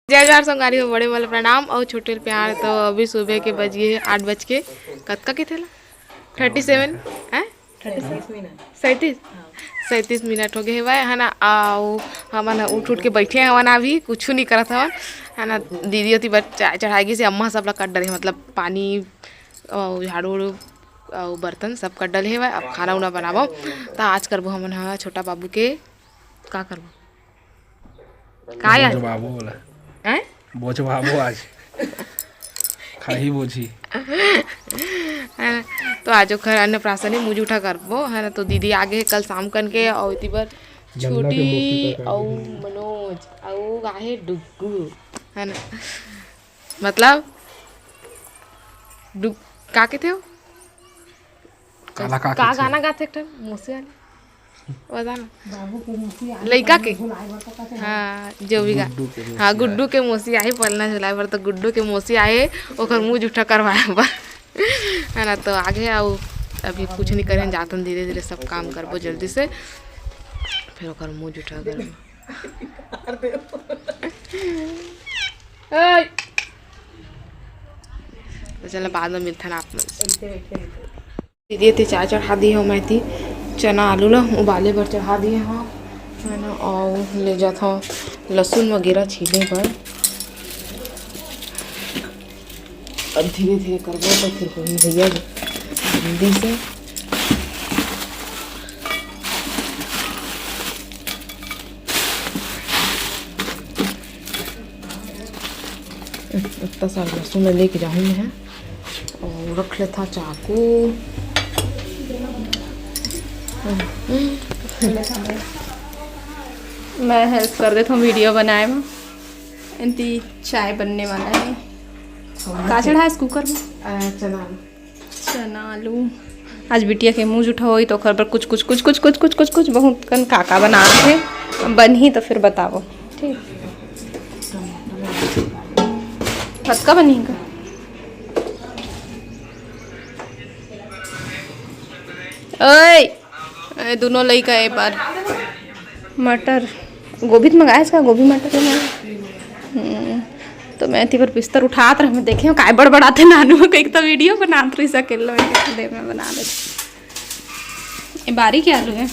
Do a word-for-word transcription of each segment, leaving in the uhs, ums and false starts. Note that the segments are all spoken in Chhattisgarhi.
जय जोहार संगवारी हो, बड़े वाला प्रणाम अउ छोटे वाला प्यार। तो अभी सुबह के बज गे हे आठ बज के, कतका के थेला? थर्टी सेवन, हैं? सैंतीस। सैंतीस मिनट हो गए हेवय, है ना? अउ हमन ह उठ उठ के बैठे हवन, अभी कुछ नहीं करत हवन, है ना? दीदी ओती बर चाय चढ़ाए गिस हे, अम्मा सब ला कर डरे, मतलब पानी अउ झाड़ू उड़ू अउ बर्तन सब कर डले हेवय। अब खाना उना बनाबो, त आज करबो हमन ह छोटा बाबू के, का करबो? का यार? बोझवाबो ओला। हैं? बोझवाबो आज। खाही बोझी। है ना? तो आज ओखर अन्नप्राशन हे, मुंह जूठा करबो, है ना? तो दीदी आगे हे कल शाम कन के, अउ इति बर गन्ना के छोटी मौसी का अउ गाना हे। मनोज, अउ आहे डुग्गू, है ना? मतलब, डुग-, का कथे हो? काला का का कथे? गाना गाथे एक ठन मौसी वाले? वो गाना। बाबू के मौसी आए लइका के? बुलाए बर तो कथे हाँ, जो भी गा-, गुड्डू के हाँ, मौसी आए। गुड्डू के मौसी आए पलना झुलाए बर, तो गुड्डू के मौसी आए, ओकर मुंह जूठा करवाए बर। है ना, तो आगे अउ अभी कुछ नहीं करें, जातन धीरे-धीरे सब काम करबो जल्दी से, फिर ओकर मुंह जूठा करबो। ओए! तो चला, बाद में मिलथन आप मन से। दीदी एती चाय चढ़ा दिए हो, मैं एती चना आलू ला उबाले बर चढ़ा दिए हो, है ना, अउ ले जात हो लहसुन वगैरह छीले बर। अब धीरे धीरे करबो तो फिर होही भैया जी जल्दी से। इतना सारा लहसुन ला लेके जाहूँ मैं, अउ रख लेथा चाकू। मैं हेल्प कर देथव वीडियो बनाए में। एती चाय बनने वाला है। का चढ़ा है कुकर में? अ, चना। चना आलू। आज बिटिया के मुंह जूठा होई तो ओकर बर कुछ कुछ कुछ कुछ कुछ कुछ कुछ कुछ बहुत कन का का बनात हे। बनही तो फिर बताबो। ठीक। कतका बनही का? ओए, ए, दुनों लइका ए बार मटर, गोभी तो मंगाए का, गोभी मटर है। हम्म, तो मैं एती बर बिस्तर उठात रहे, मैं देखे हूँ काय बड़बड़ाथे नानू, कहीं तो वीडियो बनात रही सकेल, मैं कहा, दे मैं बना लेती। ये बारीक आलू है।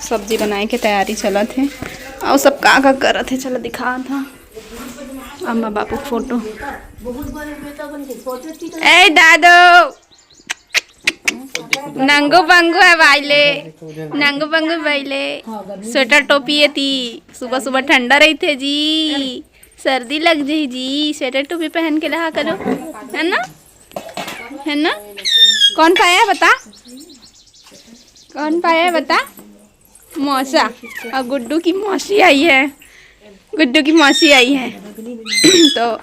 सब्जी बनाए के तैयारी चलत हे। अउ सब का का करत हे, चलो दिखात हव। अम्मा बापू फोटो। ए दादो, नंगू पंगू है भाई ले, नंगू पंगू भाई ले। स्वेटर टोपी एती, सुबह सुबह ठंडा रहिथे जी, सर्दी लग जाही जी। स्वेटर टोपी पहन के रहा करो, है ना, है ना? कौन पाया है बता, कौन पाया है बता? मौसा। और गुड्डू की मौसी आई है, गुड्डू की मौसी आई है। तो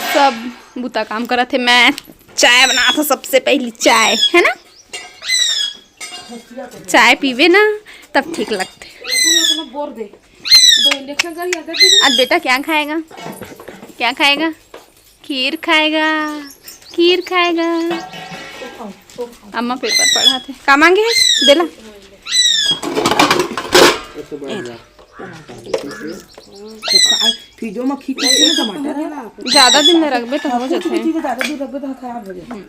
सब बुता काम करत हे, मैं चाय बनात हव सबसे पहली, चाय, है ना? चाय पीबे ना, तब ठीक लगथे। आज बेटा क्या खाएगा, क्या खाएगा? खीर खाएगा, खीर खाएगा। अम्मा पेपर पढ़ात हे। का मांगे हे? देला। फ्रिजो में खींच के ना टमाटर है। ज्यादा दिन में रखबे तो हो जाथे। ज्यादा दिन रखबे तो खराब हो जाथे।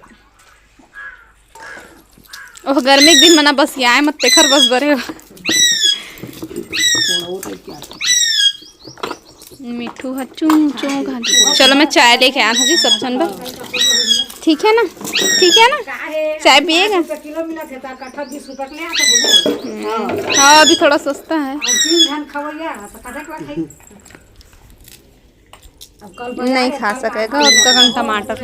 ओह, गर्मी के दिन मना बसियाए मत, तेखर बस बरे हो। मिठू ह चुन चुन खाथे। चलो, मैं चाय लेके आया था जी, सब झन बर। ठीक है ना? ठीक है ना? चाय पिएगा? हम्म। हाँ, अभी थोड़ा सस्ता है। नहीं खा सकेगा, उसका कन टमाटर। तो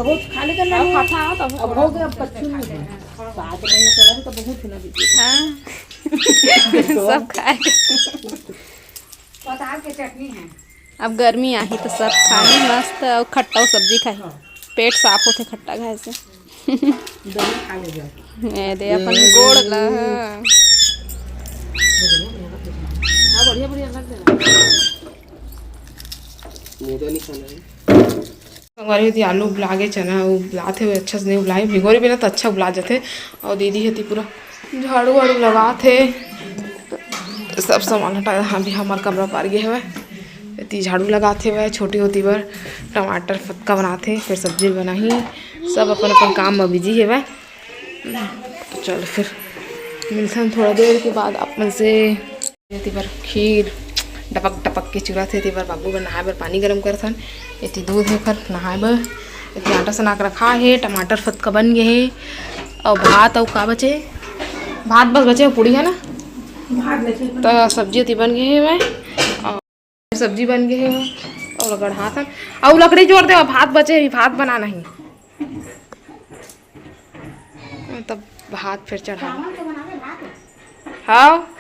बहुत खा लेते ना। अब हो गया, अब कच्चू नहीं है। बाद में चला तो बहुत ना दीजिए। हाँ। सब खाएगा। पताल के चटनी है। अब गर्मी आही तो सब खाही मस्त, अउ खट्टा सब्जी खाही। पेट साफ होथे खट्टा खाए से। दही खा ले जाओ। ए दे अपन गोड़ ला। हाँ, बढ़िया, बढ़िया लग रहा है। मोजा नहीं खाना है। संगवारी होती आलू उबला के चना उबलात हे, अच्छा से नहीं उबलाए, भिगोरी बिना तो अच्छा उबला जाथे। और दीदी होती पूरा झाड़ू वाड़ू लगात हे, सब सामान हटा। हाँ भी हमार कमरा पार गे हवय, एती झाड़ू लगात हेवय, छोटी होती बर टमाटर फतका बनात हे, फिर सब्जी बनाही, सब अपन अपन काम में बिजी हेवय। तो चल फिर मिलथन थोड़ा देर के बाद आप मन से। एती बर खीर डपक डपक के चुरत हे, एती बर बाबू बर नहाए बर पानी गरम करथन। एती दूध हे ओकर नहाए बर। एती आटा सना के रखा हे, टमाटर फतका बन गे हे, अउ भात अउ का बचे हे? भात बस बचे हे, पूड़ी हे ना? भात बचे हे। त सब्जी एती बन गे हे, मैं अउ सब्जी बन गे हे, अउ गढ़ाथन। अउ लकड़ी जोर दे, भात बचे हे, भात बना नहीं। तब भात फिर चढ़ा। हाँ।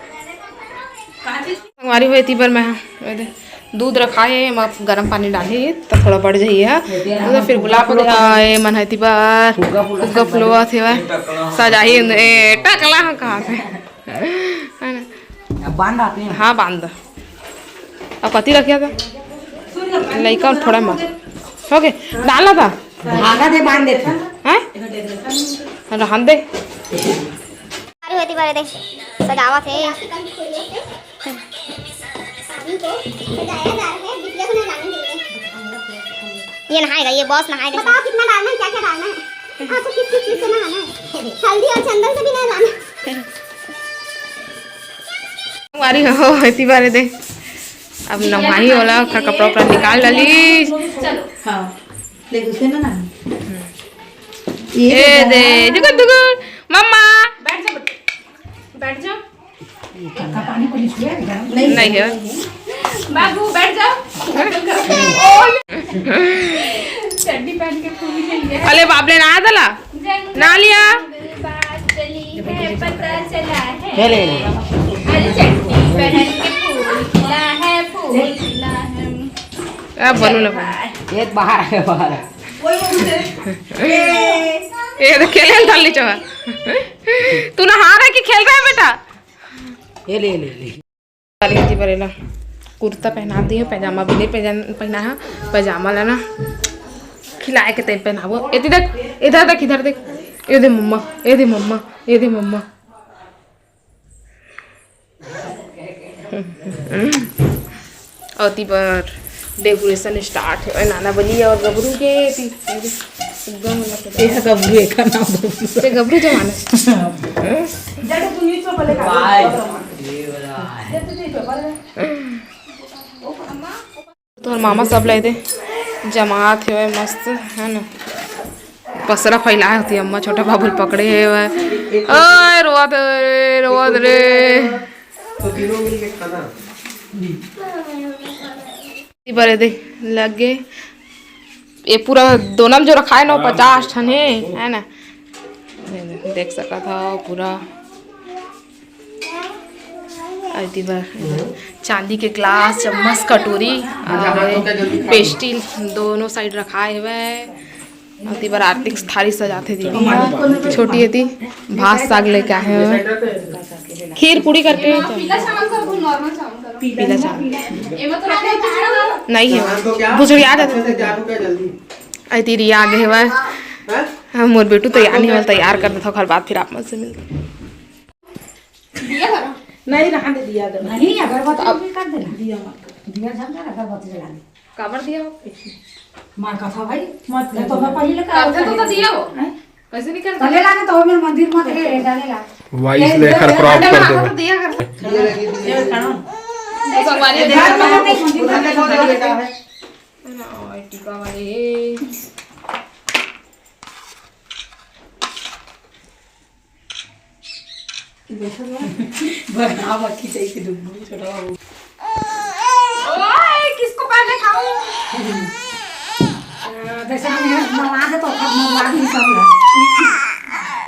संगवारी हो एती बर मैं हा, ए दे, दूध रखा हे, एमा गरम पानी डाली त थोड़ा बढ़ जाही हा। ओ दे, फिर गुलाब के, आ, ए मन हा एती बर फुग्गा फुग्गा फुलवा थे, सजाही, ए, टकला हा कहाँ से? है ना? अब बांध आते हैं। हाँ, बांध। अब कति रखिया था? लइका थोड़ा मत। हो गए? डाला था? धागा दे, बांध देते हैं। हैं? रहन दे। अरे होती बारे दे। सजावत हे। ये नहाएगा, ये बॉस नहाएगा। बताओ कितना डालना है, क्या क्या डालना है? हाँ, तो किस किस चीज से नहाना है? हल्दी और चंदन से भी नहलाना। संगवारी हो, एती बारे दे। अब नहाही ओला, ओकर कपड़ा उपड़ा निकाल डाली। चलो। हाँ। ले, दूसरे ना ना। ए दे, जुगुर, जुगुर। मम्मा। बैठ जा बेटा। बैठ जा। काका पानी को लिख लिया, गरम नहीं है। बाबू, बैठ जाओ। चड्डी पहन के फूल गई है। अले बाबले ना दला। ना लिया। बात चली है, पता चला है। ले, ले, ले। अरे चड्डी पहन के फूल खिला है, फूल खिला है। अब बनू ना बनू। ये तो बाहर आ गया, बाहर आ। ए, तो खेले डाल ली चवा। तू नहा रहा है कि खेल रहा है बेटा? ये ले, ले, ले। सारी जी बरेला कुर्ता पहना दी है, पैजामा भी नहीं पहन, पहना है। पैजामा लेना खिलाए के तय पहनाबो। एती देख, इधर देख, इधर देख। ए दे मम्मा, ए दे मम्मा, ए दे मम्मा। अउ ती बर डेकोरेशन स्टार्ट हे। नाना बली अउ गबरू के ती एकदम ये गबरू, एकर नाम गबरू। ते गबरू जमाना। जब तू नीचे पहले का। भाई, ये वाला है। जब तू नीचे पहले। तोर मामा सब ला एदे जमात हेवय मस्त, है ना? पसरा फैलाए होती अम्मा, छोटा बाबू ल पकड़े हेवय। ओए, रोवत रे, रोवत रे। तो तीनों मिलके खाना। ई बार एदे लग गे। ये पूरा दोनम जो रखाए नौ पचास ठन हे, है ना? देख सकत हव पूरा। अउ एती बर चांदी के ग्लास, चम्मच, कटोरी अउ पेस्टिल दोनों साइड रखाए हवय। अउ एती बर आरती के थारी सजाथे दीदी। छोटी एती भात साग लेके आहे हवय। खीर पूड़ी करके पीला चावल कर दो, नॉर्मल चावल कर। पीला चावल एमा तो रखे हैं। नहीं हे, भुसड़िया जाथे। अउ एती रिया आगे हवय। हाँ, मोर बेटू तैयार नहीं होल, तैयार कर देथव, ओखर बाद फिर आप मन से मिलथव। दिया करो। नहीं, रहने दे, दिया करो। नहीं, अगरबत्ती अब भी कर देना। दिया मत कर। दिया जल कर, अगरबत्ती जला दे। काबर दिया हो? मार कथा भाई, मत कर। तो मैं पहले का करते तो, तो दिया हो। हैं? कैसे नहीं करते? तले लाने तो हमें मंदिर मत रे, डाले ला। वॉइस ए, लेकर ए, क्रॉप ए, कर ए, दो। दिया कर। ये लगी, दिया। ये करो। ये संगवारी घर में नहीं, मंदिर में नहीं। उधर देखो, उधर देखो। ना, टीका वाले। बरखा बरखी चाहिए डुबू छोटा बाबू। ओए, किसको पहले खाऊं? जैसे हम यहाँ नहा दे तो अब नहा भी सब है।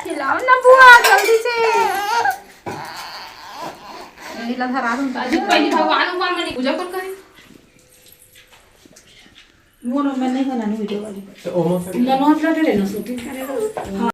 खिलाओ ना बुआ, जल्दी से। नीला धरा दूं। अजू पहली भगवान, भगवान मनी पूजा कर करे। मोर में नहीं बना, नहीं वीडियो वाली। तो ओमो से ननोद ला दे देना, शूटिंग करेगा। हाँ।